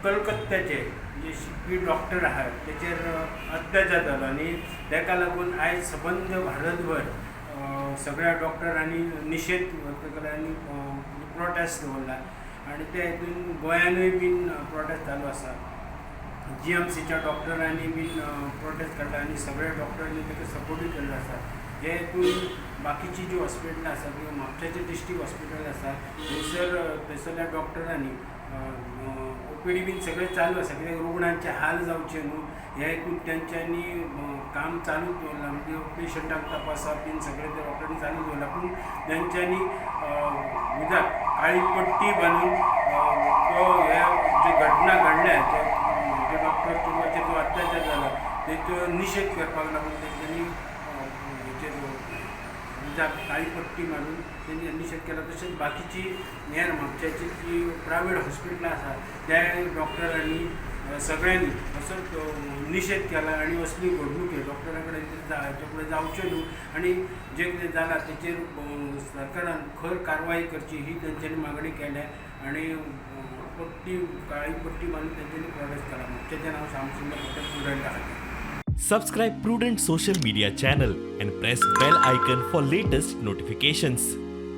कलकत्त्याचे जे शिकपी डॉक्टर आहात तेचेर अत्याचार जालो आनी ताका लागून आयज सबंद भारतभर सगळ्या डॉक्टरांनी निशेध व्यक्त केला आनी प्रोटेस्ट दवरला आनी ते हितून गोंयानूय बीन प्रोटेस्ट चालू आसा. जीएमसीच्या डॉक्टरांनी बीन प्रोटेस्ट काडला आनी सगळ्या डॉक्टरांनी ताका सपोर्टूय केल्लो आसा. हे हितून बाकीची जी हॉस्पिटलां आसा किंवा म्हापशाचें डिस्ट्रिक्ट हॉस्पिटल आसा, थंयसरल्या डॉक्टरांनी ओपीडी बीन सगळें चालू आसा, कित्याक रुग्णांचे हाल जावचे न्हू हे हितून तेंच्यांनी काम चालूच दवरलां. म्हणजे पेशंटाक तपासप बीन सगळें ते डॉक्टरांनी चालू दवरलां, पूण तेंच्यांनी उदक काळी पट्टी बांदून तो हे जे घटना घडल्या, जे डॉक्टर चेडवाचेर जो अत्याचार जाला तेचो निशेध करपाक लागून तेंच्यांनी हेचेर उदक काळी पट्टी मारून तेंणी निशेध केला. तशेंच बाकीची हेर म्हापशाची जी प्रायवेट हॉस्पिटलां आसा, त्या डॉक्टरांनी सगळ्यांनी असोच निशेध केला आनी असली घडणुके डॉक्टरा कडेन हाच्या फुडें जावच्यो न्हू आनी जें कितें जालां तेचेर सरकारान खर कारवाय करची ही तेंच्यांनी मागणी केल्या आनी पट्टी काळी पट्टी बांदून तेंच्यांनी प्रोटेस्ट केला. म्हापशेच्यान हांव श्यामसुंदर पटेल, प्रुडंटा खातीर. Subscribe Prudent Social Media channel and press bell icon for latest notifications.